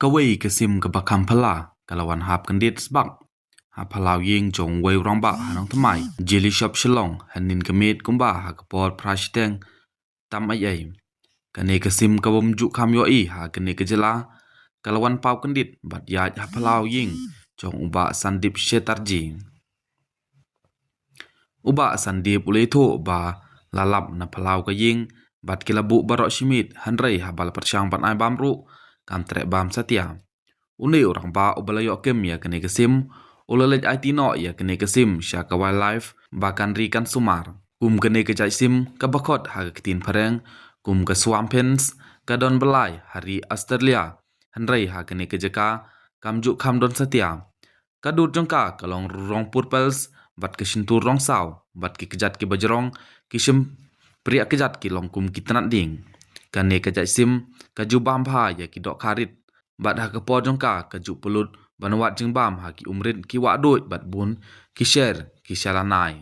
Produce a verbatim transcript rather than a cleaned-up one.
Kawei ka sim kaba kham phylla ka la wan hap kyndit sbak ha phyllaw ïing jong uwei u rangbah ha Nongthymmai, Jili Shop Shillong, hynnin ka miet kumba ha ka por phra shiteng tam ei ei. Kane ka sim kaba ym ju kham ïohi ha kane ka jylla ka la wan paw kyndit bad ïaid ha phyllaw ïing jong u Bah Sandip Chatterjee. U Bah Sandip u la ïathuh ba la lap na phyllaw ka ïing bad ki la buh baroh shi miet, hynrei haba la pyrshang ban ai bam ruh kam treh bam satia. Une u rangbah uba la ïoh kim ïa kane ka sim u la leit aiti noh ïa kane ka sim sha ka Wildlife ba kan ri kan sumar. Kum kane ka jait sim kaba khot ha ka ktien phareng kum ka swamp hens ka don byllai ha ri Australia, hynrei ha kane ka jaka kam ju kham don satia. Ka dur jong ka ka long rong purples bad ka shyntur rong saw bad ki kjat kiba jrong, ki shympriah kjat ki long kum ki tnat dieng. Kane ka jait sim ka ju bam bha ïa ki dohkha rit bad ha ka por jong ka ka ju pynlut ban wad jingbam ha ki umrit, ki wahduid bad bun ki sher ki shalanai.